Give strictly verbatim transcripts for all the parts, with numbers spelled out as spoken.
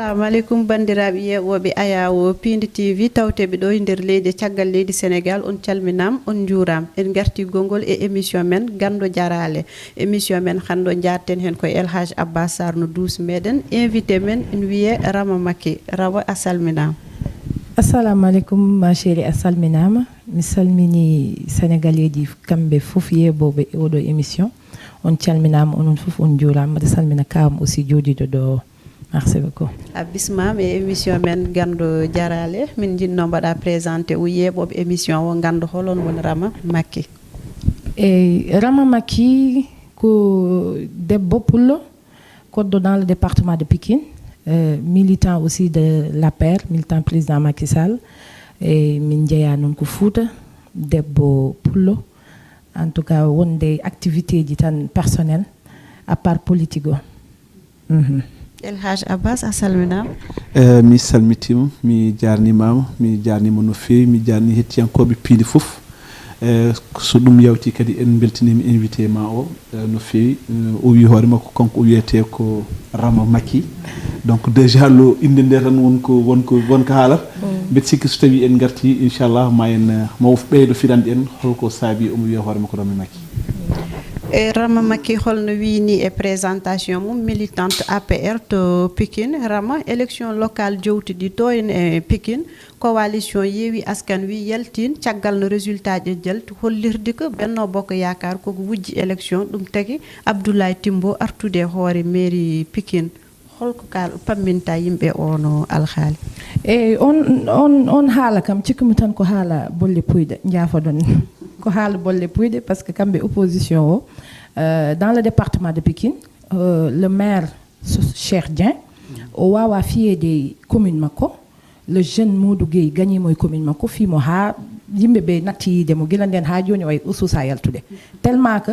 Assalamu aleykum, banndiraaɓe yeeɓooɓe Ayaawo Piindi T V, tawteeɓe ɗo e nder leydi e caggal leydi Senegaal, on calminaama, on njuuraama. En ngartii gonngol e émission men Ganndo Jaraale. Émission men hannde o, njaarten heen ko El Hadj Abbas Sarr no duus meɗen. Invité men ene wiyee Rama Macky. Rama, a salminaama. Assalamu aleykum, ma chérie, a salminaama. Mi salmini Senegaleeji kamɓe fof yeeɓooɓe e oɗo émission. On calminaama, onon fof on njuuraama. Mbaɗa salmina kawam aussi jooɗiiɗo ɗo. Merci beaucoup. A bismaama e émission men Ganndo Jaraale. Min njiɗno mbaɗa présenté o yeeɓooɓe émission o ngannda holon woni Rama Macky. Eyi, Rama Macky ko debbo pullo, koɗɗo dans le département de Pikine, euh, militant aussi de l'A P R, militant président Macky Sall. E min njeyaa noon ko Fuuta, debbo pullo. En tout cas, wonde activité ji tan personnel, à part politique o. Mhm. El Hadj Abbas, a salminaama. Eh, mi salmitiima, mi jaarnimaama, mi jaarniima no feewi, mi jaarnii hettiyankooɓe piindi fof. Eh, so ɗum yawti kadi, en mbeltiniima invité ma o, eh, no feewi. Eh, o wi hoore makko, kanko o wiyetee ko Rama Macky. Donc déjà lo innde nde tan won ko, won ko, won ko haalata. Mbeɗa sikki so tawii en ngartii, inchallah, ma en, eh, ma o ɓeydo firande en holko saabi omo wiya hoore makko Rama Macky. E Rama Macky, holno wiyni e présentation mum, militante A P R to Pikine. Rama, élection locale jowtuɗi to en e Pikine, coalition Yewwi Askan Wi yaltin caggal no résultat je jalti, hollirde ko Benno Bokk Yaakaar koko wujji élection, ɗum tagi Abdoulaye Timbo artude e hoore mairie Pikine. Holko kal pamminta yimɓe ono alhaali? Eyi, on, on, on haala kam, cikkumi tan ko haala bolle puyɗe, njaafoɗon. Ko haala bolle puyɗe, parce que kamɓe opposition o, euh, dans le département de Pikine, euh, le maire, so-, Cheikh Dieng, o wawa fiyede commune makko. Le jeune Modou Gueye gagnimo e commune makko, fimo ha yimɓe ɓe natti yiide mo, gila nden ha joni o e ususa yaltude. Tellement que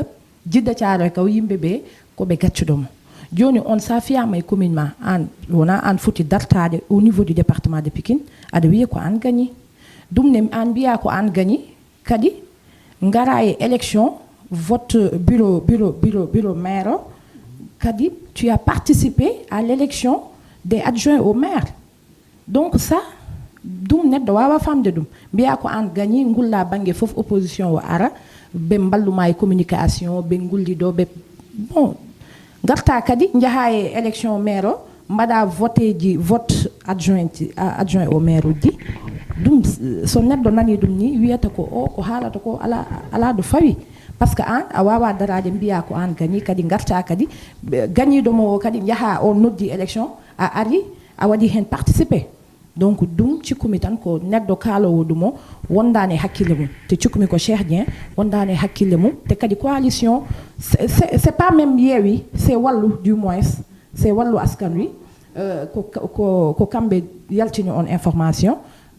Jidda Thiaroye kaw yimɓe ɓe ko ɓe gaccuɗo mo. Joni on, sa fiyama e commune ma, an wona an foti dartade au niveau du département de Pikine, aɗa wiya ko an gagni. Ɗum ne an mbiya ko an gagni, kadi ngara e élection, vote bureau, bureau, bureau, bureau maire o, kadi tu as participé à l'élection des adjoints au maire. Donc ça, ɗum neɗɗo wawa famde ɗum. Mbiya ko an gagni, ngulla banggue fof, opposition o ara, ɓe mballuma e communication, ɓe ngulli ɗo, ɓe, bon, garta kadi jaaha e élection maire o, mbaɗa vote ji, vote adjoint, a-, adjoint au maire uji. Ɗum, so neɗɗo nani ɗum ni, wiyata ko o, ko haalata ko ala, ala ɗo fawi. Parce que an a wawa darade mbiya ko an gagni, kadi garta kadi, ɓe, gañiɗo mo o kadi jaaha, o noddi élection, a ari, a waɗi hen participé. Donc ɗum cikkumi tan ko neɗɗo kaalowo ɗum o wondani e hakkille mum. Te cikkumi ko Cheikh Dieng wondani e hakkille mum. Te kadi coalition, c'est, c'est, c'est pas même Yewwi, c'est Wallu du moins, c'est Wallu Askan Wi. Euh, ko, ko, ko kamɓe yaltini on information,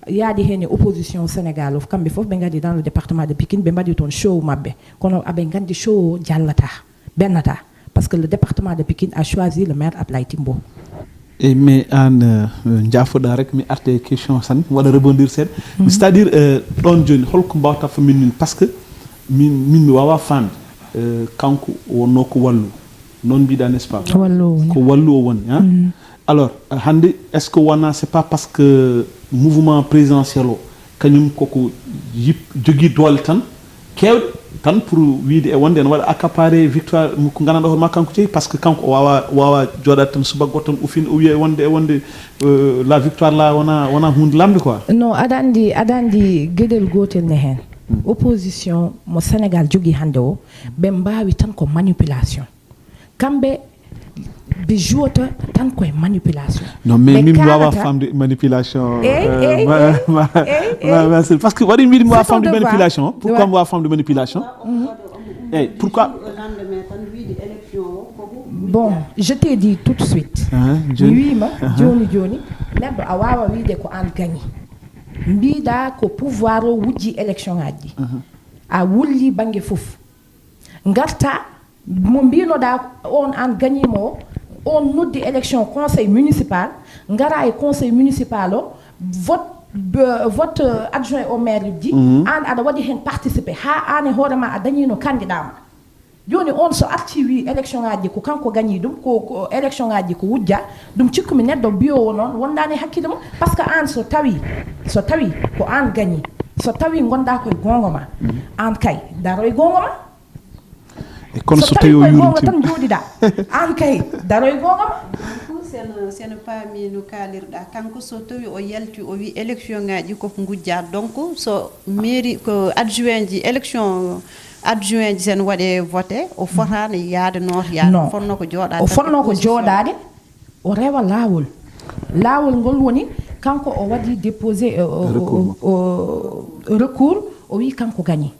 yaadi hen e opposition Sénégal o, kamɓe fof ɓe ngari dans le département de Pikine, ɓe mbaɗi toon show maɓɓe. Kono aɓe nganndi show o jallata, bennata. Parce que le département de Pikine a choisi le maire Ablaye Timbo. E mais an, euh, jaafoɗa rek, mi arte question tan, waɗa rebondir seeɗa. C'est-à-dire, euh, ɗon joni, holko mbawta fa min, min, parce que min, min mi wawa famde, euh, kanko wonno ko Wallu, noon mbiɗa, n'est-ce pas? Wallu o woni. Ko Wallu o woni, hein? Alors, euh, hande, est-ce que wona, c'est pas parce que mouvement présidentiel o, kañum koko yip-, jogii doole tan, keewɗe tan, pour wiide e wonde ene waɗa accaparer victoire mo ko gandanɗa hoore ma kanko jeeyi, parce que kanko o wawa, wawa jooɗade tan subaka goɗɗo tan o fin, o wiya e wonde, e wonde, euh, la victoire la wona, wona hunde lamde quoi. Non, aɗa andi, aɗa andi gueɗel gotel ne hen. Opposition mo Sénégal jogii hande o, ɓe mbawi tan ko manipulation. Kamɓe ɓe jouata tan koye manipulation. Non, mais min mi wawa famde manipulation. Eyyi, euh, eyyi, ma, eyyi, ma, eyyi, ma, eyyi. Parce que waɗi mbiɗi mi wawa famde manipulation. Pourquoi mi wawa famde manipulation? Eyyi, pourquoi? Bon, je t'ai dit tout de suite. Mi wima joni joni, neɗɗo a wawa wiide ko an gagni. Mbiɗa ko pouvoir o wujji élection ngaji ɗi. A wulli banggue foof. Garta, mo mbinoɗa on, an gagnimo o, on noddi élection conseil municipal, gara e conseil municipal o, vote, be-, vote, euh, adjoint au maire ji, an aɗa waɗi hen participé, ha an e hoorema a dañino candidat ma. Jooni on so arti wi élection ngaji ko kanko gañi ɗum, ko, ko élection ngaji ko wujja ɗum, cikkumi neɗɗo biyowo noon wondaani e hakkille mum. Par ce que aan so tawi, so tawi ko aan gañi, so tawi ngonɗaa koye goonga ma, aan kay daro e goonga ma. E kono so tawi o yuurintiima tan jooɗiɗaa, aan kay daro e goonga ma. Donc seno seno paami no kaalirɗaa, kanko so tawi o yalti o wi élection ngaji koko ngujja, donc so mairie ko adjoint ji élection adjoint ji sen waɗe voté, o fotaani yaade noota yaade, Non. Fotno ko jooɗaade O tan fotno ko opposition. Jooɗaade, o rewa laawol. Laawol ngol woni kanko o waɗi déposé, o- o- Recours makko. o- o- recours, o wi kanko gañi.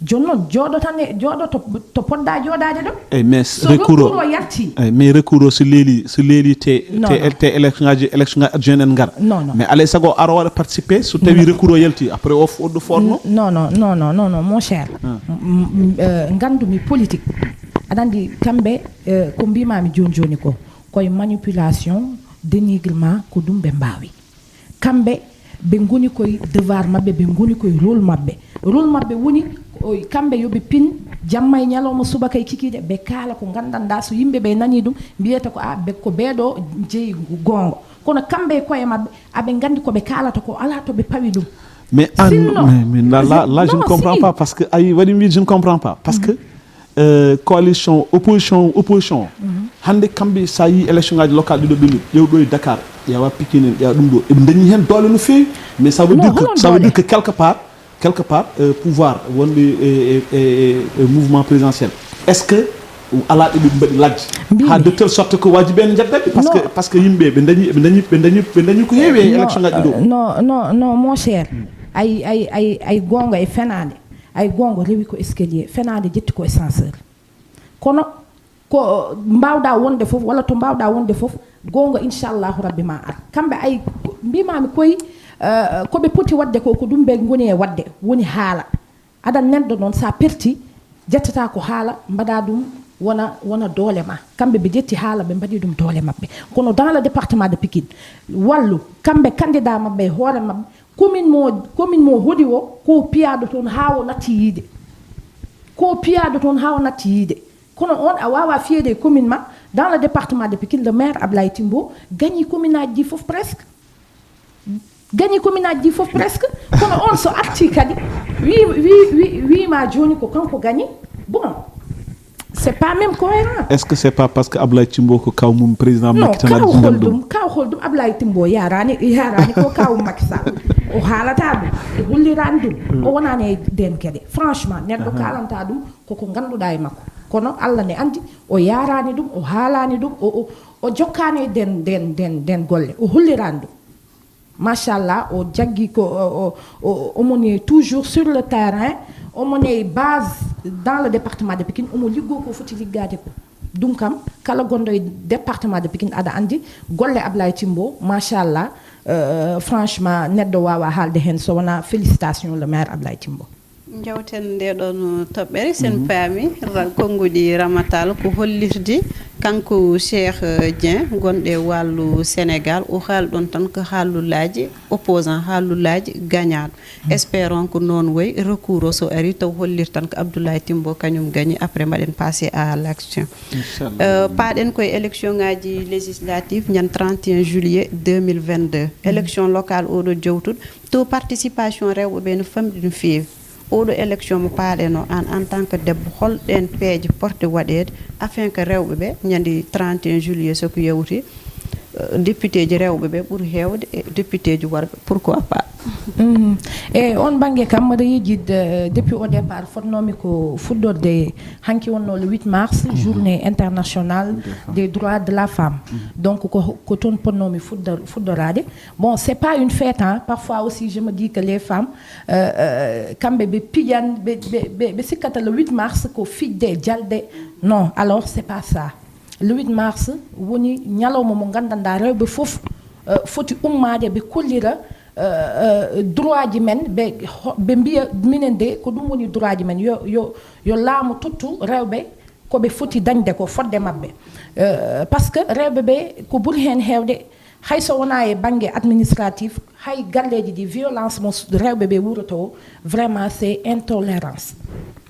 Jooni noon jooɗo tan e jooɗo to, to poɗɗa jooɗaade ɗo. Eyyi, mais So recours recours o o yalti. Eyyi, mais recours o so leeli, so leeli te Non, te, non. Te élection ngaji élection ngaji adjoint en ngara. Non, non. Mais alay sago aro waɗa participer so tawi recours o yalti, après o f- o ɗo fotno. Non, non, non, non, non, non, mon cher. M- m- euh, ngandumi politique. Aɗa anndi kamɓe, euh, ko mbimami joni joni ko koye manipulation, dénigrement, ko ɗum ɓe mbawi. Kamɓe ɓe ngoni koye devoir maɓɓe, ɓe ngoni koye rôle maɓɓe. Rôle maɓɓe woni o- kamɓe yoɓe pin jamma e ñalawma, subaka e kikiɗe, ɓe kaala ko gandanɗa so yimɓe ɓe nani ɗum mbiyata ko a ɓe ko ɓeɗo jeeyi goonga. Kono kamɓe e koye maɓɓe aɓe gandi ko ɓe kaalata ko ala to ɓe pawi ɗum. Mais an, Sinon, mais, mais là, là, là, je ne non, comprends si. Pas parce que ayi waɗi mi je ne comprends pas parce que euh, coalition opposition opposition hannde kamɓe sa yi élection ngaji locale ɗiɗo ɓenni ƴeew ɗo e Dakar, ƴeewa Pikine en, ƴeewa ɗum ɗo eɓe dañi heen doole no feewi. Mais ça veut Non, dire que holon ça veut doole? Dire que quelque part quelque part euh, pouvoir wonɓe e, e, e, e mouvement présidentiel, est-ce que ala ɗeɓe mbaɗi lajje Mbimi. Ha de telle sorte que wajibi en jaddaɓe parce que Non. Parce que yimɓe ɓe dañi ɓe dañi ɓe dañi ɓe dañi ko heewi e élection ngaji ɗo? Non, non, non, mon cher. Ay ay ay ay goonga e fenaande. Ay goonga rewi ko escalier, fenaande jetti ko ascenseur. Kono ko mbawɗa wonde fof walla to mbawɗa wonde fof, goonga inchallahu rabbi ma ar. Kamɓe ay mbimami koye euh, koɓe poti wadde ko ko ɗum ɓe ngoni e wadde, woni haala. Aɗa neɗɗo noon sa perti, jettata ko haala mbaɗa ɗum wona wona doole ma. Kamɓe ɓe jetti haala ɓe mbaɗi ɗum doole maɓɓe. Kono dans le département de Pikine, wallu kamɓe candidat maɓɓe e hoore maɓɓe, commune mo commune mo hoɗi o ko piyaɗo toon ha o natti yiide. Ko piyaɗo toon ha o natti yiide. Kono on a wawa fiyede e commune ma. Dans le département de Pikine, le maire Ablaye Timbo gañi commune aji ɗi fof presque. Gañi commune aji ɗi fof presque. Kono on so arti kadi wi wi wi wima joni ko kanko gañi. Bon, c'est pas même cohérent. Est-ce que c'est pas parce que Ablaye Timbo ko kaw mum président Non, Macky Sall kaw addi ndem ɗum? Holɗum, kaw holɗum? Ablaye Timbo yarani yarani ko kaw Macky Sall. O haalata ɗum, o hollirani ɗum. O wonani e den kede. Franchement neɗɗo kalanta ɗum koko ganduɗa e makko. Kono Allah ne andi o yarani ɗum, o haalani ɗum, o o, o jokkani e den den den den golle, o hollirani ɗum. Machallah, o jaggi ko o- o- o- omoni toujours sur le terrain, omoni base dans le département de Pikine, omo liggo ko foti liggade ko. Ɗum kam kala gonɗo e département de Pikine aɗa andi golle Ablaye Timbo. Machallah, euh, franchement neɗɗo wawa haalde hen so wona félicitation le maire Ablaye Timbo. Jawten nde ɗon toɓɓere sen paami ra- konnguɗi Ramatal ko hollirde kanko Cheikh Dieng gonɗo e wallu Sénégal, o haali ɗon tan ko haalulaaji opposant, haalulaaji gagnant. Espérons que noon woy recours o so ari taw hollir tan ko Abdoulaye Timbo kañum gagné, après mbaɗen passé à l'action. Euh, paaɗen koye élection ngaji législative ñande trente et un juillet deux mille vingt-deux, élection locale oɗo jowtuɗo, taux participation rewɓe ɓe no famɗi no feewi. Oɗo élection mo paaɗen o, an en tant que debbo hol ɗen peeje porte waɗede afin que rewɓe ɓe ñande trente et un juillet soko yawti, euh, député ji rewɓe ɓe ɓuri hewde e député ji worɓe, pourquoi pas? Mhm. E on banggue kam mbaɗa yejjid, euh, depuis au départ fotnomi ko fuɗɗorde hanki wonno le huit mars, journée internationale des droits de la femme. Donc ko ko toon ponnomi fuɗɗor- fuɗɗorade. Bon, c'est pas une fête, hein. Parfois aussi je me dis que les femmes, euh, euh, kamɓe ɓe piƴan ɓe ɓe- ɓe- ɓe sikkata le huit mars ko fijde jalde. Non, alors c'est pas ça. Le huit mars woni ñalawma mo gandanɗa rewɓe fof euh, foti ummade ɓe kollira euh, euh, droit ji men, ɓe ho- ɓe mbiya minen de ko ɗum woni droit ji men, yo yo yo laamu tottu rewɓe koɓe foti dañde ko fodde maɓɓe. Euh, parce que rewɓe ɓe ko ɓuri hen hewde Hay so wonaa e bannge administratif, hay galleeji ɗi, violence mo s- rewɓe ɓe wuurata o, vraiment c'est intolérance,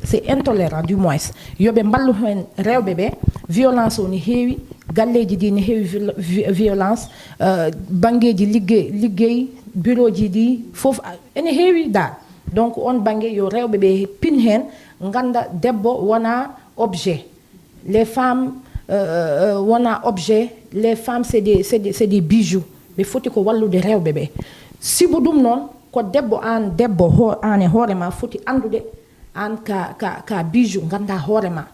c'est intolérant. Du moins, yo ɓe mballu heen rewɓe ɓe. Violence o ne heewi, galleeji ɗi ne heewi viol- vi- violence, euh, banngeeji ligge- liggey, bureau ji ɗi fof, a- ene heewi dal. Donc on bannge yo rewɓe ɓe pin heen, ngannda debbo wona objet, les femmes euh, euh, wona objet, les femmes c'est des, c'est des, c'est des bijoux. Ɓe foti ko wallude rewɓe ɓe. Sibu ɗum noon, ko debbo, aan debbo, ho- aan e hoore ma foti anndude aan ka, ka, ka bijou, ngannda hoore ma,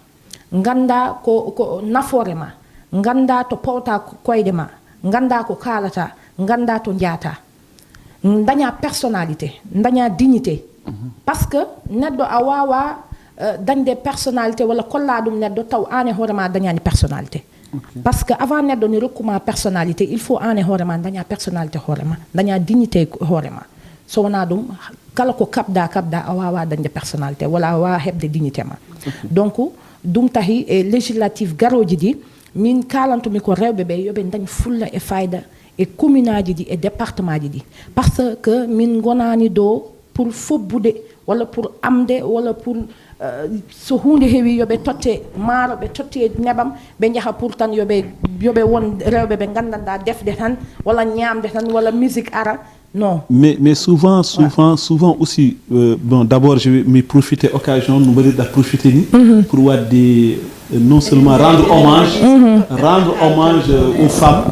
ngannda ko, ko nafoore ma, ngannda to pawta ko- koyɗe ma, ngannda ko kaalata, ngannda to njaata, daña personnalité, daña dignité. Parce que neɗɗo a wawa euh, dañde personnalité walla kolla ɗum neɗɗo taw aan e hoore ma dañani personnalité. Parce que avant neɗɗo ne rokkuma personnalité, il faut aan e hoore ma daña personnalité hoore ma, daña dignité hoore ma. So wona ɗum, kala ko kaɓda kaɓda, a wawa dañde personnalité walla a wawa heɓde dignité ma. Donc ɗum tahi e législatif garoji ɗi, min kalantumi ko rewɓe ɓe yoɓe dañ fulla e fayda e commune aji ɗi e département ji ɗi. Parce que min gonani ɗo pour fobbude walla pour amde walla pour euh, so hunde heewi yoɓe totte maaro, ɓe totte nebam, ɓe jaaha pour tan yoɓe yoɓe won rewɓe ɓe gandanɗa defde tan walla ñamde tan walla musique ara. Non. Mais, mais souvent, souvent, souvent aussi, euh, bon, d'abord, je vais me profiter occasion, nous va profiter ni, pour voir des, euh, non seulement rendre hommage, rendre hommage euh, aux femmes,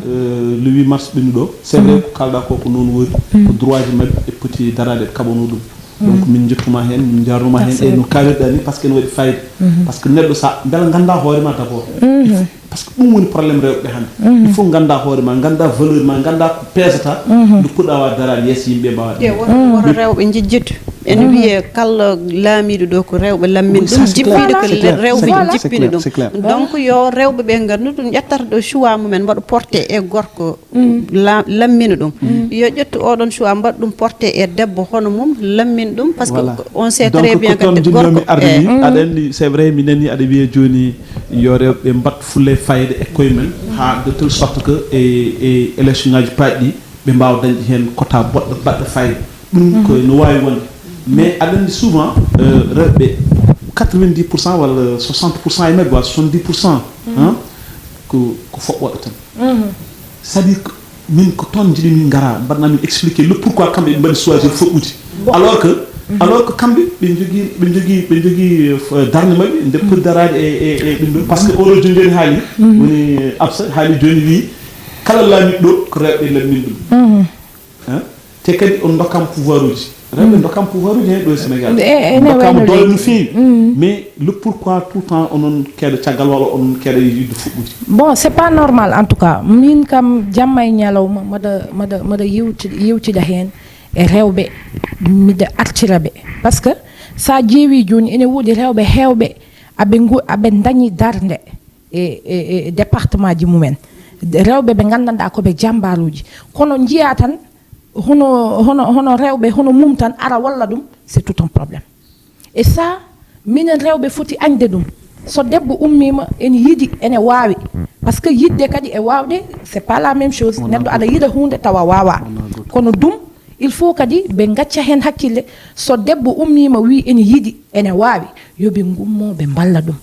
euh, le huit mars ɓennuɗo. C'est vrai ko kalɗa ko ko noon woni, ko droit ji maɓɓe e poti daraade e kaɓano ɗum. Donc min jettuma heen, min jarnuma heen e no kaalirɗa ni, parce que ne waɗi fayida. Parce que neɗɗo sa mbela ganda hoore ma d'abord. Parce que ɗum woni problème rewɓe hannde. Il faut ganda hoore ma, ganda valeur ma, ganda ko pesata, nde puɗɗa wa daraade yeeso yimɓe mbawa. E woto woto rewɓe jejjitu. Ene wiyee kala laamiiɗo ɗo ko rewɓe lammin ɗum, jippiiɗo ko rewɓe jippini ɗum. Donc yo rewɓe ɓe ngandu ɗum ƴettata ɗo choix mumen mbaɗa porté e gorko la- lammina ɗum. Yo ƴettu oɗon choix mbaɗa ɗum porté e debbo hono mum, lammin ɗum. Parce que on sait très bien que gorko arde ni aɗa andi, c'est vrai, mi nani aɗa wiya joni yo rewɓe mbat fulle fayde e koye men ha de telle sorte que e e élection ngaji paɗɗi ɓe mbawa dañde hen quota boɗɗo baɗɗo fayde. Ɗum ko no wawi wonde. Mais aɗa andi souvent rewɓe quatre-vingt-dix pour cent walla soixante pour cent e mabɓe walla soixante-dix pour cent, hein, ko ko foɓɓoɓe tan. C'est à dire que min ko toon jiɗi min ngara mbaɗna min expliqué le pourquoi kamɓe ɓe mbaɗi choisir foɓɓude. Alors que alors que kamɓe ɓe jogui ɓe jogui ɓe jogui darde mabɓe nde poti darade e e e ɗum ɗon. Parce que oɗo joni joni haali woni absa haali joni wi kala laamiɗo ɗo ko rewɓe lammin ɗum. Hein? Te kadi on dokkama pouvoir uji rewɓe dokkama pouvoir uji hen ɗo e sénégal dokkama doole no feewi. Mais le pourquoi tout le temps onon keeɗa caggal walla onon keeɗa yidde fuɗɗude? Bon, c'est pas normal. En tout cas, min kam jamma e ñalawma mbaɗa mbaɗa mbaɗa yewti- yewtida heen e rewɓe, miɗa artira ɓe. Parce que sa ƴeewi jooni ene woodi rewɓe heewɓe aɓe ngu- aɓe dañi darnde e e e département ji mumen. Rewɓe ɓe nganndanɗaa ko ɓe jambaruuji, kono njiya tan hono hono hono rewɓe hono mum tan ara walla ɗum, c'est tout un problème. Et ça, minen rewɓe foti añde ɗum. So debbo ummiima ene yiɗi, ene waawi. Parce que yiɗde kadi e waawde, c'est pas la même chose. Neɗɗo aɗa yiɗa huunde tawa waawaa. Kono ɗum, il faut kadi ɓe ngacca heen hakkille. So debbo ummiima wi ene yiɗi, ene waawi, yo ɓe ngummo ɓe mballa ɗum.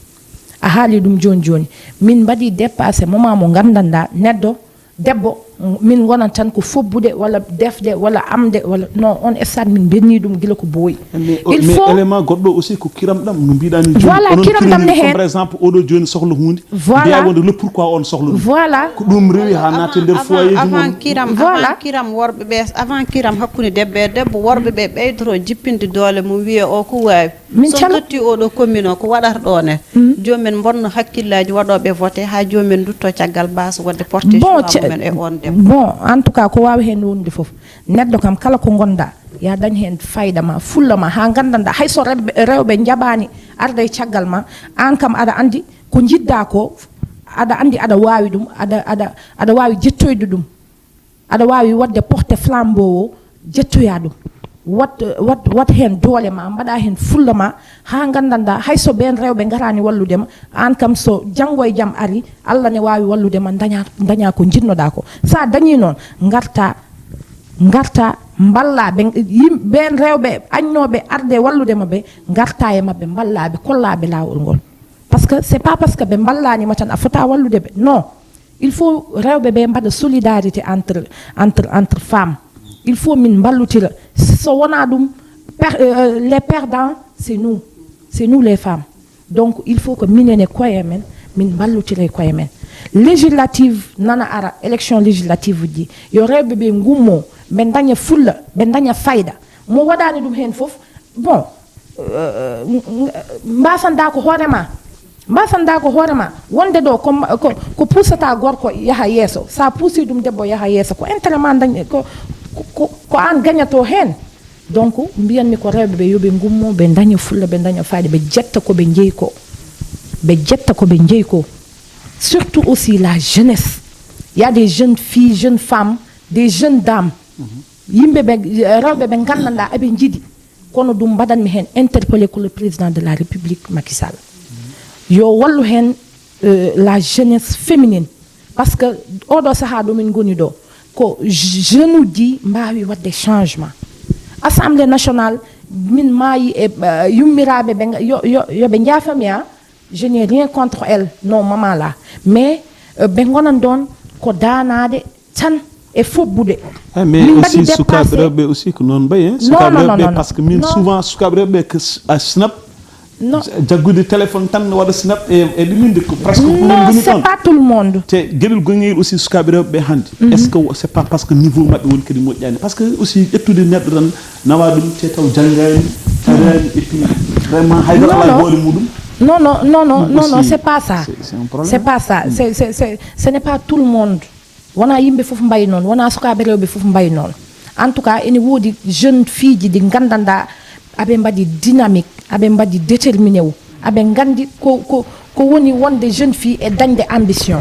A haali ɗum jooni jooni. Min mbaɗi dépassé moment mo nganndanɗaa neɗɗo debbo min gonan tan ko fobbude walla defde walla amde walla non, on stade min benni ɗum gila ko booyi. Mais o- Il mais faut- élément goɗɗo aussi ko kiram ɗam no mbiɗani jooni. Voilà, onon kiram ɗam ne heen. Par exemple oɗo jooni sohla hunde. Voilà. Mbiya wonde le pourquoi on sohla ɗum. Voilà. Ko ɗum rewi ha naati nder foyer ji avant mum. Kiram Voilà. Avant kiram worɓe ɓe avant kiram hakkunde debbo e debbo worɓe ɓe ɓeydoro jippinde doole mum wiya o ko wawi. Min so calo- totti oɗo commune o ko waɗata ɗo ne. Jomumen mbonno hakkillaji waɗoɓe voté ha jomumen dutto caggal base wadde porté. Bon, choix ce- mumen e on debbo. Bon, en tout cas ko wawi hen wonde foof, neɗɗo kam kala ko gonɗa ya dañ hen fayda ma, fulla ma, ha gandanɗa hayso rewɓe rewɓe jaɓani arde e caggal ma, an kam aɗa andi ko jiɗɗa ko, aɗa andi aɗa wawi ɗum, aɗa aɗa aɗa wawi jettoyde ɗum. Aɗa wawi wadde porte flambeau o, jettoya ɗum. wat wat wat heen doole ma, mbaɗa heen fulla ma, haa nganndanɗaa hay so ɓeen rewɓe ngaraani wallude ma, aan kam so janngo e jam ari, Allah ne waawi wallude ma, ndaña ndaña ko njiɗnoɗaa ko. So a dañii noon, ngarta ngarta mballaa ɓe, yim ɓeen rewɓe añnooɓe arde wallude ma ɓe, ngarta e maɓɓe mballaa ɓe, kollaa ɓe laawol ngol. Parce que c'est pas parce que ɓe mballaani ma tan a fota wallude ɓe, non. Il faut rewɓe ɓe mbaɗa solidarité entre entre entre femmes. Il faut min mballotira. So wonaa ɗum, per- euh, les perdants, c'est nous, c'est nous les femmes. Donc il faut que minen e koye men, min mballotira e koye men. Législative nana ara, élection législative ji, yo rewɓe ɓe ngummo, ɓe daña fulla, ɓe daña fayda. Mo waɗaani ɗum heen fof, bon, euh, mbasandaa ko hoore ma. Mbasandaa ko hoore ma. Wonde ɗo ko, ko, ko puusata gorko yaha yeeso. Sa puusi ɗum debbo yaha yeeso, ko intérêt ma dañ, ko, ko, ko, ko aan gañato heen. Donc mbiyanmi ko rewɓe ɓe, yo ɓe ngummo, ɓe daña fulla, ɓe daña fayda, ɓe jetta ko ɓe njeyi ko. Ɓe jetta ko ɓe njeyi ko. Surtout aussi la jeunesse. Il y a des jeunes filles, jeunes femmes, des jeunes dames. Yimɓe ɓe, rewɓe ɓe nganndanɗaa eɓe njiɗi. Kono ɗum mbaɗanmi heen interpellé ko le président de la République, Macky Sall. Yo wallu heen, euh, la jeunesse féminine. Parce que oɗo sahaa ɗo min ngoni ɗo, ko jeune uji mbaawi waɗde changement. Assemblée nationale, min maayi e, euh, yummiraaɓe ɓe nga- yo, yo, yo ɓe njaafami, a, je n'ai rien contre elle, non, maman la. Mais, euh, ɓe ngonan ɗoon ko daanaade tan e fobbude. Eh, mais min mbaɗi aussi sukaaɓe dépassé. Rewɓe aussi ko noon mbayi, hein? Non, Sukaaɓe non, non, rewɓe non, non. Parce que min Non. Souvent sukaaɓe rewɓe que s- a snap, Non. Jaggude téléphone tan ne waɗa snap e e ɗuminde ko presque ko ɗum Non, ngoni c'est ɗoon. Pas tout le monde. Te geɗel gonngel aussi sukaaɓe rewɓe ɓe hannde, est ce que c'est pas parce que niveau maɓɓe woni kadi moƴƴani? Parce que aussi ƴettude neɗɗo tan nawa ɗum te taw janngaani, taraani, et puis vraiment hay dara Non, alaa e non. Hoore muɗum. Non, non, non, non, Ɗum non, non, aussi, c'est pas ça. C'est c'est un problème. C'est pas ça. C'est- c'est- c'est- ce n'est pas tout le monde. Wona yimɓe fof mbayi noon, wona sukaaɓe rewɓe fof mbayi noon. En tout cas ene woodi jeune fiiji ɗi nganndanɗaa aɓe mbaɗi dynamique, aɓe mbaɗi déterminé o, aɓe nganndi ko ko ko woni wonde jeune fille e dañde ambition.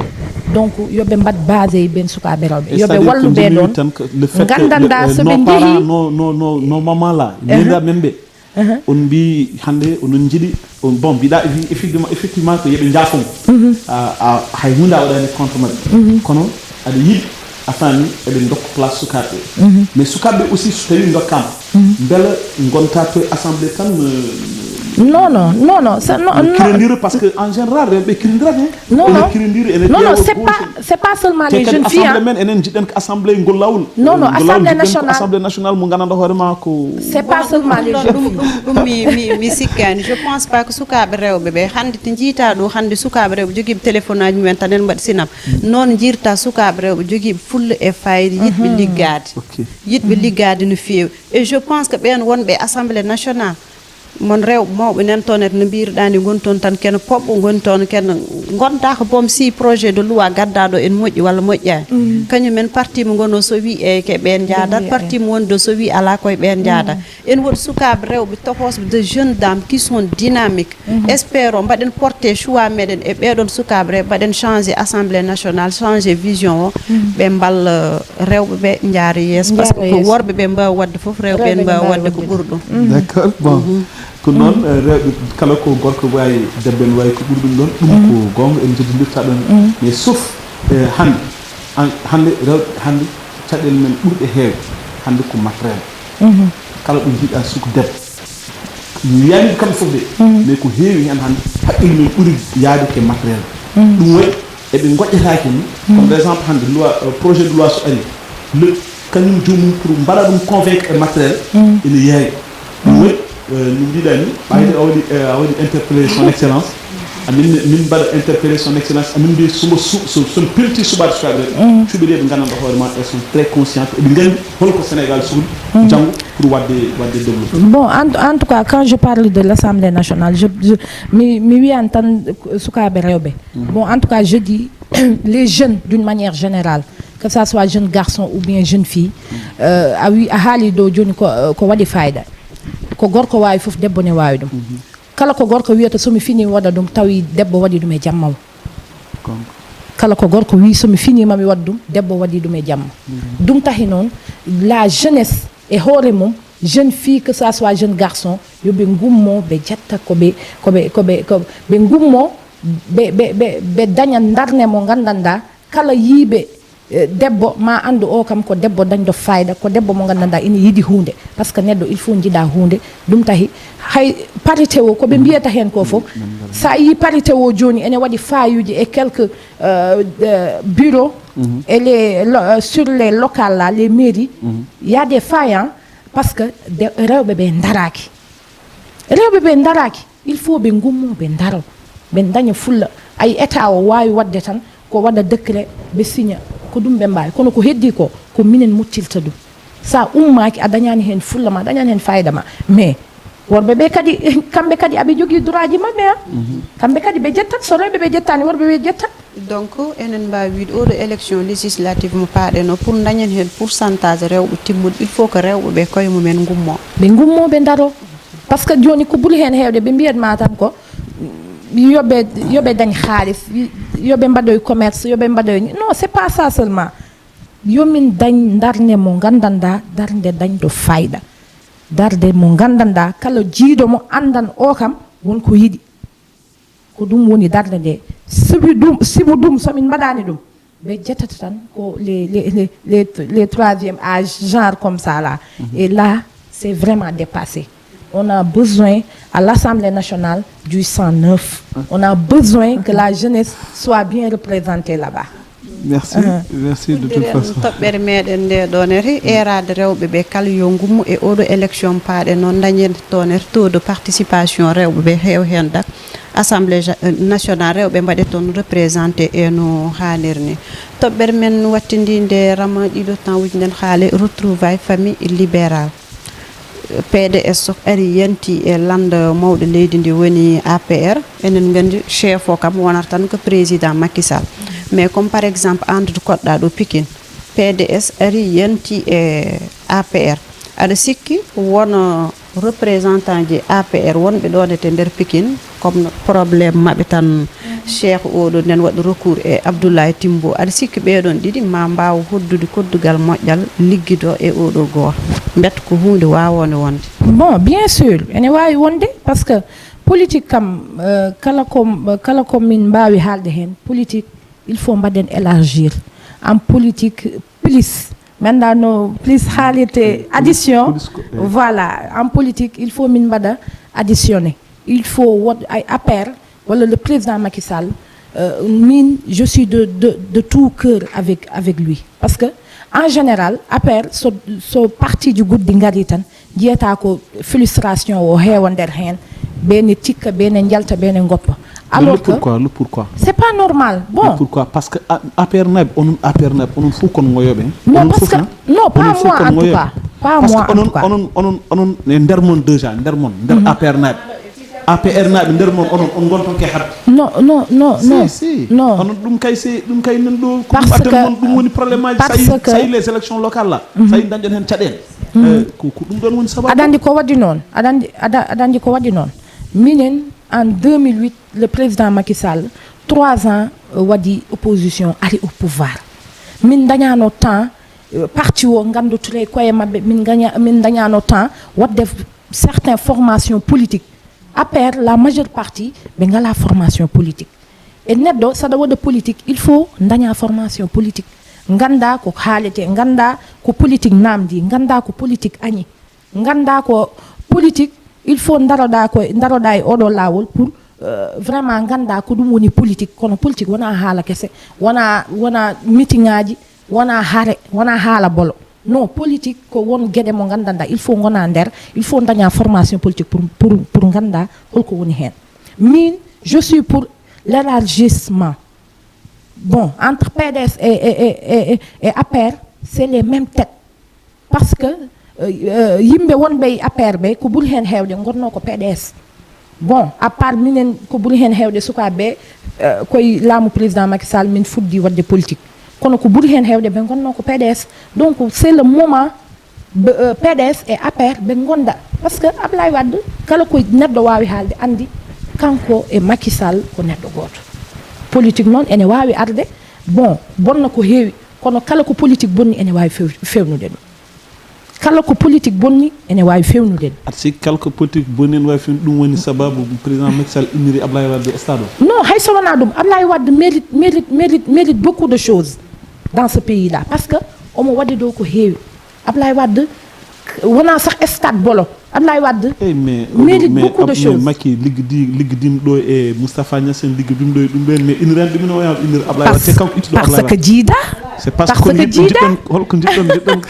Donc yo ɓe mbaɗ basé e ɓeen sukaaɓe rewɓe, yo ɓe wallu ɓe ɗoon. Nganndanɗaa so ɓe njehii No no no maman la nenda men ɓe. On mbi hannde onon njiɗi on bon mbiɗa effectivement effectivement ko yeɓe njaafo mo. Hay hunde a waɗani contre maɓɓe, kono aɗa yiɗi a faami eɓe ndokka place sukaaɓe ɓe. Mais sukaaɓe ɓe aussi so tawi ndokkama, mbela gonta to e assemblée tan? Non non non non, ça non. Kirindiro parce que en général rewɓe kirindirat he. Non non. Kirindiri ene Non non, ƴeewa c'est goto. Pas c'est pas seulement Te les kadi jeunes filles, assemblée hein. Men enen jiɗen ko assemblée ngol lawol. Non non, Ngol lawol assemblée jiɗen ko nationale. Assemblée nationale mo gandanɗa hoore ma ko. C'est pas seulement les Ɗum jeunes ɗum filles. ɗum ɗum mi mi mi sikkani. Je pense pas que sukaaɓe rewɓe ɓe hannde to njiita ɗo hannde sukaaɓe rewɓe jogiiɓe téléphone aji mumen tan en mbaɗi sinap. Noon njiirta sukaaɓe rewɓe jogiiɓe fulla e fayida, yiɗɓe liggaade. Ok. Yiɗɓe liggaade no feewi. Et je pense que ɓeen wonɓe assemblée nationale, mon rewɓe mawɓe nan toon et no mbiirɗaa ni ngoni toon tan kene poɓɓo, ngoni toon kene ngonta ko boom si projet de loi gaddaaɗo en moƴƴi walla moƴƴaani. Kañum en parti mo ngono so wi e ke ɓeen njaadat, parti mo woni ɗo so wi alaa koye ɓeen njaada. En woodi sukaaɓe rewɓe tokosɓe, de jeunes dames qui sont dynamiques. Espérons mbaɗen porté choix meɗen e ɓeɗon sukaaɓe rewɓe, mbaɗen changé assemblée nationale, changé vision o. Ɓe mballa rewɓe ɓe njaara yeeso, parce que ko worɓe ɓe mbaawi waɗde fof rewɓe en mbaawi waɗde ko ɓuri ɗum. D'accord, bon. Ko noon, eh, rewɓe kala ko gorko waawi, debbo ne waawi ko ɓuri ɗum ɗoon. Ɗum ko goonga, en njejjindirta ɗoon. Mais sauf, eh, hannde, an- hannde rewɓe hannde caɗeele men ɓurɗe heewde hannde ko matériel. Kala ɗo njiɗa suka debbo, mi wiyaani kamɓe fof de, mais ko heewi heen hannde haqqille men ɓuri yaade ke matériel. Ɗum waɗi eɓe ngoƴƴataake ni. Comme par exemple hannde loi, euh, projet de loi so ari, le kañum joomum pour mbaɗa ɗum convaincre e matériel ene yaawi. Ɗum waɗi, euh, no mbiɗa ni ɓayde a waɗi, euh, a waɗi interpellé son excellence. Amin min mbaɗa interpellé son excellence, amin mbi somo somi pelti suɓaade sukaɓe rewɓe, cuɓiɗe ɓe gandanɗa hoore ma, elles sont très conscientes, eɓe nganndi holko Sénégal sohli janngo pour waɗde waɗde développé. Bon, en, en tout cas, quand je parle de l'Assemblée nationale, je, je, mi, mi wiyan tan sukaaɓe rewɓe. Bon, en tout cas, je dis les jeunes d'une manière générale, que ça soit jeune garçon ou bien jeune fille, euh, a wi a haali ɗo jooni ko, ko waɗi fayida. Ko gorko waawi fof, debbo ne waawi ɗum. Kala ko gorko wiyata somi fini waɗa ɗum, tawi debbo waɗi ɗum e jamma o. Kala ko gorko wi somi finima mi waɗa ɗum, debbo waɗi ɗum e jamma. Ɗum tahi noon, la jeunesse e hoore mum Jeune fille, que ça soit jeune garçon, yo ɓe ngummo, ɓe jetta ko ɓe, ko ɓe, ko ɓe, ko ɓe ngummo, ɓe, ɓe, ɓe, ɓe daña ndarne mo nganndanɗaa, kala yiiɓe, eh, debbo, ma anndu o kam ko debbo dañɗo fayda, ko debbo mo nganndanɗaa ina yiɗi huunde. Parce que neɗɗo, il faut njiɗa huunde, ɗum tahi, hay parité o, ko ɓe mbiyata heen ko fof, sa yii parité o jooni, ene waɗi fayuuji e quelques, euh, euh, bureaux, et les lo-, euh, sur les locales là, les mairies, il y a des failles, hein, parce que de, rewɓe ɓe ndaraaki. Rewɓe ɓe ndaraaki, il faut ɓe ngummo, ɓe ndaro, ɓe daña fulla. Ay, état o waawi waɗde tan ko waɗa décret, ɓe signa, ko ɗum ɓe mbaawi. Kono ko heddii ko, ko minen mottirta ɗum. Sa ummaaki, a dañaani heen fulla ma, a dañaani heen fayida ma. Mais worɓe ɓe kadi, kamɓe kadi aɓe jogii droit ji maɓɓe, a. Kamɓe kadi ɓe jettat, so rewɓe ɓe jettaani, worɓe ɓe jettat. Donc, enen mbaawi wiide oɗo élection législative mo paaɗen o, pour dañen heen pourcentage rewɓe timmuɗo, il faut que rewɓe ɓe koye mumen ngummo. Ɓe ngummo, ɓe ndaro. Parce que jooni ko ɓuri heen heewde, ɓe mbiyat ma tan ko, yo ɓe, yo ɓe dañ haalis, yo ɓe mbaɗoy commerce, yo ɓe mbaɗoy ni. Non, c'est pas ça seulement. Yo min dañ ndarne mo nganndanɗaa, darnde dañɗo fayda. Darnde mo nganndanɗaa, kala jiiɗo mo anndan o kam won ko yiɗi. Ko ɗum woni darnde nde. Sibu ɗum, sibu ɗum, so min mbaɗaani ɗum, ɓe jettata tan ko les, les, les, les, les troisième âge, genre comme ça là. Et là, c'est vraiment dépassé. On a besoin à l'Assemblée nationale du sang neuf. On a besoin que la jeunesse soit bien représentée là-bas. Merci, merci de toute façon. Toɓɓere meɗen nde ɗo nete, eeraade rewɓe ɓe kala yo ngummo e oɗo élection paaɗen noon, dañen toon nete taux de participation rewɓe ɓe heew heen dak. Assemblée ja-, nationale rewɓe mbaɗe toon représenté e no haaniri ni. Toɓɓere men wattindi nde rama ɗiɗo tan wuji nden haale retrouvailles famille libérale. P D S so ari yanti e lannda mawɗo leydi ndi woni A P R, enen nganndi chef o kam wonata tan ko président Macky Sall. Mais comme par exemple Andou Koɗɗa ɗo Pikine, P D S ari yanti e A P R. Aɗa sikki won représentant ji A P R wonɓe ɗo nete nder Pikine, comme no problème maɓɓe tan, Cheikh oɗo nden waɗi recours e Abdoulaye Timbo. Aɗa sikki ɓeɗon ɗiɗi ma mbaaw hoddude koddugal moƴƴal liggido e oɗo gooto? Mbet ko huunde waawonde wonde. Bon, bien sûr, ene waawi wonde, parce que politique kam, euh, kala ko, kala ko min mbaawi haalde heen, politique, il faut mbaɗen élargir. En politique, plus, maintenant, no plus haalirte addition. Plus ko, eh. Voilà, en politique, il faut min mbaɗa additionner. Il faut wot ay A P R walla le président Macky Sall, euh, min, je suis de, de, de tout cœur avec, avec lui. Parce que, en général, A P R, so, so parti ji goɗɗi ngari tan, jiyata ko frustration o heewa nder heen, ɓe ne cikka, ɓe ne njalta, ɓe ne ngoppa. Mais alors le que pourquoi, le pourquoi? C'est pas normal. Bon. Le pourquoi? Parce que A-, A P R naaɓe, onon A P R naaɓe, onon fof kon ngoyoɓe, hein? Non, onon parce fof, que, hein? Non, pas moi en tout cas. Pas moi en tout cas. Parce que onon, onon, onon, onon, e nder mon déjà, nder mon, nder A P R naaɓe. A P R naaɓe nder mon, onon, on ngonton ke haɓde. Non, non, non, non. Si, si. Non. Onon ɗum kay, si, ɗum kay nan ɗo, ko ɗum addan mon, ɗum woni problème aji. Parce que, parce que, so tawi les élections locales là, so tawi dañɗon heen caɗeele. Eh, ko, ko ɗum ɗon woni sababu. Aɗa anndi ko waɗi noon? Aɗa anndi, aɗa, aɗa anndi ko waɗi noon? Minen, en deux mille huit, le président Macky Sall, trois ans, euh, waɗi opposition, ari au pouvoir. Min dañano temps, euh, parti o nganndotiree koye maɓɓe, min gaña-, min dañano temps waɗde certaines formations politiques. A P R, la majeure partie, ɓe ngalaa formation politique. E neɗɗo, saɗa waɗa politique, il faut daña formation politique. Ngannda ko haalete, ngannda ko politique namdi, ngannda ko politique añi. Ngannda ko politique, il faut ndaroɗa ko, ndaroɗa e oɗo laawol pour, euh, vraiment ngannda ko ɗum woni politique. Kono politique wona haala kese, wona, wona meeting aji, wona hare, wona haala bolo. Non, politique ko won geɗe mo nganndanɗa, il faut ngona nder, il faut daña formation politique pour, pour, pour ngannda holko woni heen. Min, je suis pour l'élargissement. Bon, entre P D S et, et, et, et, et A P R, c'est les mêmes têtes. Parce que, euh, euh, yimɓe wonɓe e A P R ɓe, ko ɓuri heen heewde ngonnoo ko P D S. Bon, à part minen, ko ɓuri heen heewde sukaaɓe ɓe, euh, koye laamu président Macky Sall min fuɗɗi waɗde politique. Kono ko ɓuri heen heewde ɓe ngonnoo ko P D S. Donc, c'est le moment, ɓe, euh, P D S et A P R ɓe ngonda. Parce que Ablaye Wade, kala ko neɗɗo waawi haalde, anndi kanko e Macky Sall ko neɗɗo gooto. Politique noon ene waawi arde, bon, bonna ko heewi, kono kala ko politique bonni ene waawi few-, fewnude ɗum. Kala ko politique bonni ene waawi fewnude en. Aɗa sikki kala ko politique bonni ene waawi fewnude? Ɗum woni sababu président Macky Sall inniri Ablaye Wade e stade o? Non, hay so wonaa ɗum, Ablaye Wade mérite mérite mérite mérite beaucoup de choses dans ce pays là, parce que omo waɗi ɗo ko heewi. Ablaye Wade wonaa sax stade bolo. Ablaye Wade Eyi mais mérite mais beaucoup de mais choses. Macky liggodii liggodii ɗo e Moustapha Niasse en, liggodii ɗo e ɗum ɓeen, mais inniraani ɗum ene waawi innir Ablaye Wade, Parce, te kanko ittuɗo parce Ablaye que Wade. Jiida. C'est parce Parce que que njiɗɗon Jiida. njiɗɗon holko njiɗɗon njiɗɗon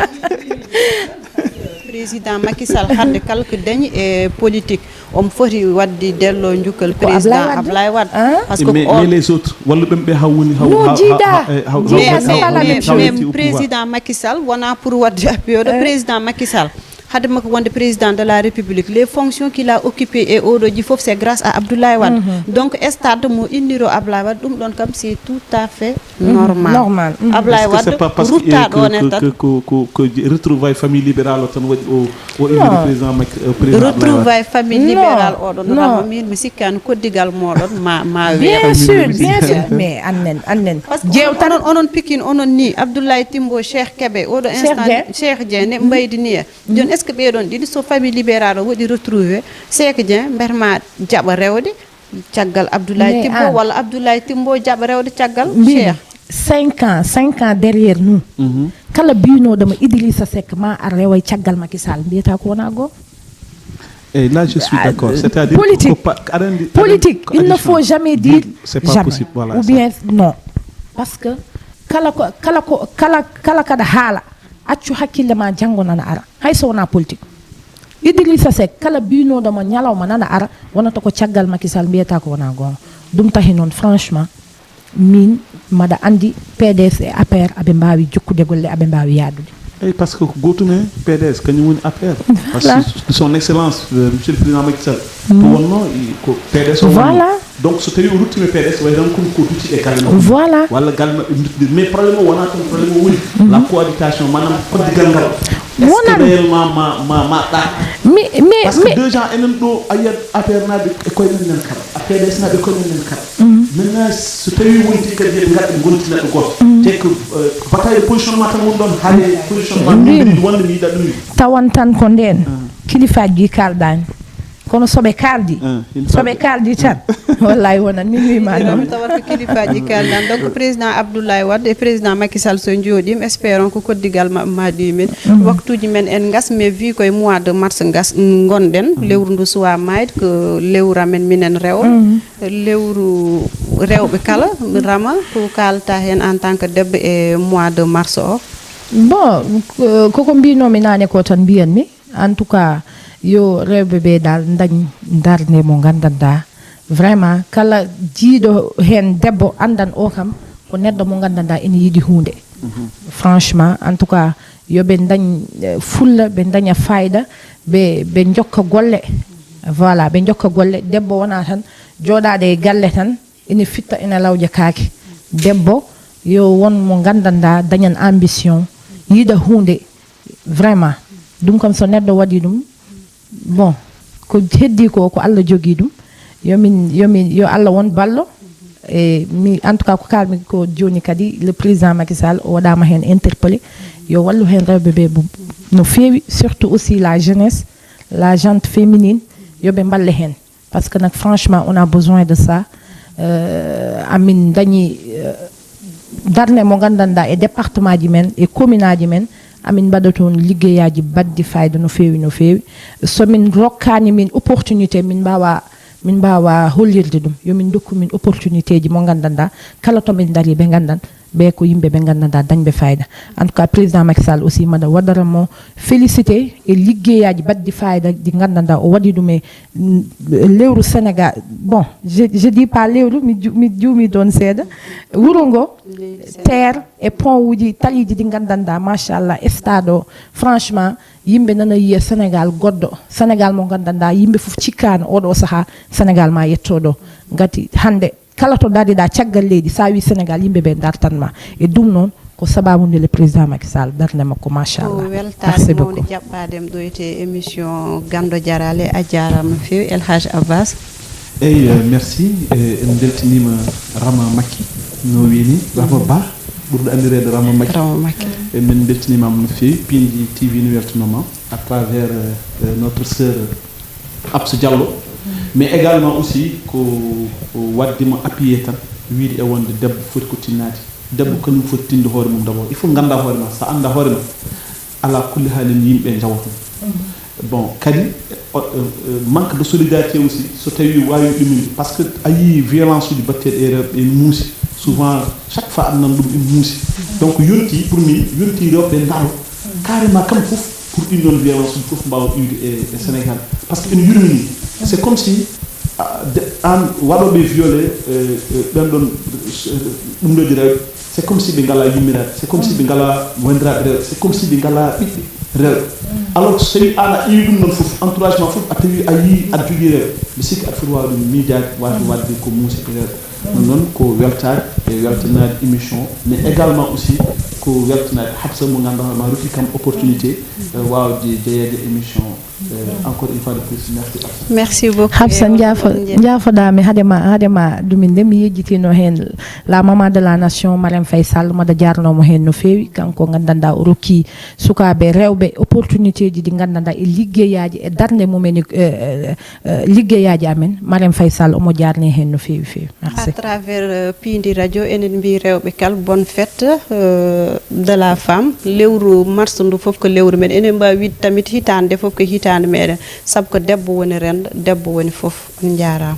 Président Macky Sall hannde kala ko dañi e politique, omo foti waɗde delloo njukkal Ko président Ablaye Wade. Ablaye Wade. Ah. Parce que mais ko on mais les autres walla ɓen ɓe haw woni haw Non, haw- Jiida. haw- eh, haw- Jiida, mais, haw- c'est pas la haw- même haw- chose. yetti au pouvoir. Président Macky Sall wonaa pour waɗde appui oɗo président Macky Sall. Hade makko wonde président de la République, les fonctions qu'il a occupées e oɗo ji fof, c'est grâce à Abdoulaye Wade. Donc stade mo inniro Ablaye Wade, ɗum ɗon kam c'est tout à fait normal. Normal. Ablaye Est-ce que c'est Wade pas parce que rutta ɗon e que tan. que que que que retrouvailles famille libérale o tan waɗi o o inniri président Macky euh, président Ablaye Wade? Retrouvailles famille Non, libérale oɗon non. Rama, min mi sikkaani koddigal moɗon ma ma Bien weeɓe. sûr, bien sûr. Mais annen annen. Parce que Jeewtan. Onon onon pikin onon ni Abdoulaye Timbo, Cheikh Kebe, oɗo Cheikh instant Dieng. Cheikh Dieng ne mbaydi ni e. Joni est-ce que ɓeɗon ɗiɗi so famille libérale o waɗi retrouvé Cheikh Dieng, mberma jaɓa rewde caggal Abdoulaye Mais Timbo an. Walla Abdoulaye Timbo jaɓa rewde caggal Mbimi, Cheikh? Cinq ans cinq ans derrière nous. Kala biynooɗo ma Idrissa Seck ma ar rewa e caggal Macky Sall, mbiyata ko wona goonga. Et là je suis d'accord, c'est-à-dire Politique. Ko pa- aɗa anndi- Politique, ko il ne addition. Faut jamais dire C'est pas jamais. Possible, voilà. Ou bien non. Parce que kala ko kala ko kala kala kaɗa haala, accu hakkille ma janngo nana ara, hay so wonaa politique. Idrissa Seck, kala biynooɗo ma ñalawma nana ara, wonata ko caggal Macky Sall, mbiyata ko wona goonga. Ɗum tahi noon franchement, min mbaɗa anndi P D S e A P R aɓe mbaawi jokkude golle, aɓe mbaawi yaadude. Eyi, parce que ko gootum e P D S, kañum woni A P R. Parce que son excellence euh, monsieur le président Macky Sall, ko wonno i- ko P D S o wonno. Voilà. Donc so tawi o ruttino P D S, way tan kono ko dutti e galle makko. Voilà. Walla galle maɓɓe duttide, mais problème o wona toon, problème o woni la cohabitation, maanaam koddigal ngal. Est-ce que Wonan. Réellement ma ma ma ɗaat? Mais mais Parce que mais déjà enen ɗo a yiyat A P R naɓe e koye men nen kala, a P D S naɓe e koye men nen kala. Maintenant so tawi wonti kadi yeɓe ngadda gonti neɗɗo gooto, te ko euh, bataille de positionnement tan woni ɗon, haade positionnement min mbiɗa wonde mi yiɗa ɗum. Tawan tan ko ndeen kilifaaji ɗi kaaldaani, kono soɓe kaaldi, Ah, il soɓe faut- kaaldi tan, wallahi wonan, min wiima noon. Tawata ko kilifaaji kaaldan. Donc président Abdoulaye Wade e président Macky Sall so njooɗiima, espérons ko koddigal maɓɓe ma ɗumen. Waktuuji men en ngas, mais vu koye mois de mars ngas ngonɗen, lewru ndu suwa maayde, ko lewru amen minen rewɓe, lewru rewɓe kala. Rama, ko kaalata heen en tant que debbo e mois de mars o? Bon, ko- koko mbinoomi naane ko tan mbiyanmi, en tout cas, yo rewɓe ɓe dal dañ darnde mo nganndanɗaa, vraiment kala jiiɗo heen debbo anndan o kam ko neɗɗo mo nganndanɗaa ene yiɗi huunde. Franchement, en tout cas, yo ɓe dañ eh, fulla, ɓe daña fayda, ɓe ɓe njokka golle. Voilà, ɓe njokka golle. Debbo wona tan jooɗaade e galle tan ene fitta, ene lawƴa kaake. Debbo yo won mo nganndanɗaa dañan ambition, yiɗa huunde. Vraiment, ɗum kam so neɗɗo waɗi ɗum, bon, ko heddi ko ko Allah jogii ɗum. Yomin yomin yo Allah won ballo. E mi, en tout cas, ko kaalmi ko jooni kadi, le président Macky Sall o waɗaama heen interpellé, yo wallu heen rewɓe ɓe bu- no feewi, surtout aussi la jeunesse, la gente féminine, yo ɓe mballe heen. Parce que nak, franchement, on a besoin de ça. Euh, amin dañi euh, darnde mo nganndanɗaa e département ji men e commune aji men, amin mbaɗa toon liggeyaaji baɗɗi fayda no feewi no feewi. So min rokkaani min opportunité, min mbaawa min mbaawa hollirde ɗum, yo min ndokku min opportunité ji mo nganndanɗaa, kala to min ndarii ɓe nganndan ɓe ko yimɓe ɓe nganndanɗaa dañɓe fayda. En tout cas, président Macky Sall aussi mbaɗa waɗara mo félicité e liggeyaaji baɗɗi fayda ɗi nganndanɗaa o waɗi ɗum e mm, lewru Sénégal. Bon, je, je dis pas lewru, mi ju- mi juumi ɗoon seeɗa. Wuro ngo, terre e pont uji, taliiji ɗi nganndanɗaa, machallah, stade o, franchement, yimɓe nana yiya Sénégal goɗɗo, Sénégal mo nganndanɗaa yimɓe fof cikkaano oɗo sahaa Sénégal ma yetto ɗo. Ngati hannde kala to dariɗaa caggal leydi, sa wi Sénégal, yimɓe ɓe dartan ma. E ɗum noon ko sababu nde le président Macky Sall darnde makko, Ko machallah. Weltaare mawnde jaɓɓaade em ɗo e émission Ganndo Jaraale. A jaaraama no feewi, El Hadj Abbas. Eyi, eh, merci. Eh, en mbeltiniima Rama Makki, no wiyi ni, Rama Ba. ɓurɗo anndireede Rama Maki. Rama Maki. E min mbeltiniima no feewi, Piindi T V no weltanooma à travers euh, notre sœur Absa Diallo, mais également aussi ko waɗde mo appuyé tan, wiide e wonde debbo foti ko tinnaade. Debbo kañum foti tinde hoore mum d'abord. Il faut ngannda hoore ma. So a annda hoore ma, ala kulli haalin yimɓe njawata. Bon, kadi manque de solidarité aussi, so tawi wawi ɗuminde, parce que a yii violence uji batteɗi e rewɓe ene muusi. Souvent chaque fois aɗa nana ɗum ene muusi. Donc yonti pour min, yonti rewɓe ndaaro carrément kam fof, pour ɗin ɗon violence uji fof mbawa iwde e e Sénégal. Parce que ene yurmini. C'est comme si ah, de- an waɗoɓe violé ɓen ɗon ɗumɗoji rewɓe, c'est comme si ɓe ngala yummirade, c'est comme si ɓe ngala wandiraɓe rewɓe, c'est comme si ɓe ngala ɓiɓɓe rewɓe. Alors so tawi an a iwi ɗum ɗon fof, entourage ma fof a tawi a yii aɗa jogui rewɓe, mi sikki aɗa foti wawde miijaade, wawde waɗde ko muusi e rewɓe. Ɗum noon ko weltaade e weltanaade émission, mais également aussi ko weltanaade Habsa mo ganduɗa ma rokki kam opportunité wawde jeyeede émission. Encore une fois de plus, merci Habsa. Merci beaucoup. Habsa, njaafa njaafoɗaami. Hadema hadema ɗuminde mi yejjitino heen la maman de la nation Marème Faye Sall, mbaɗa jaarnoomo heen no feewi. Kanko nganndanɗaa o rokki sukaaɓe rewɓe opportunité ji ɗi nganndanɗaa e liggeyaaji e darnde mumen e liggeyaaji amen. Marème Faye Sall omo jaarnee heen no feewi feewi. Merci. À travers Piindi Radio enen mbi rewɓe kal bonne fête de la femme. Lewru mars ndu fof ko lewru men, enen mbawi wiide tamit hitande nde fof ko hitande meɗen, saabu ko debbo woni rendo, debbo woni fof. On jarama.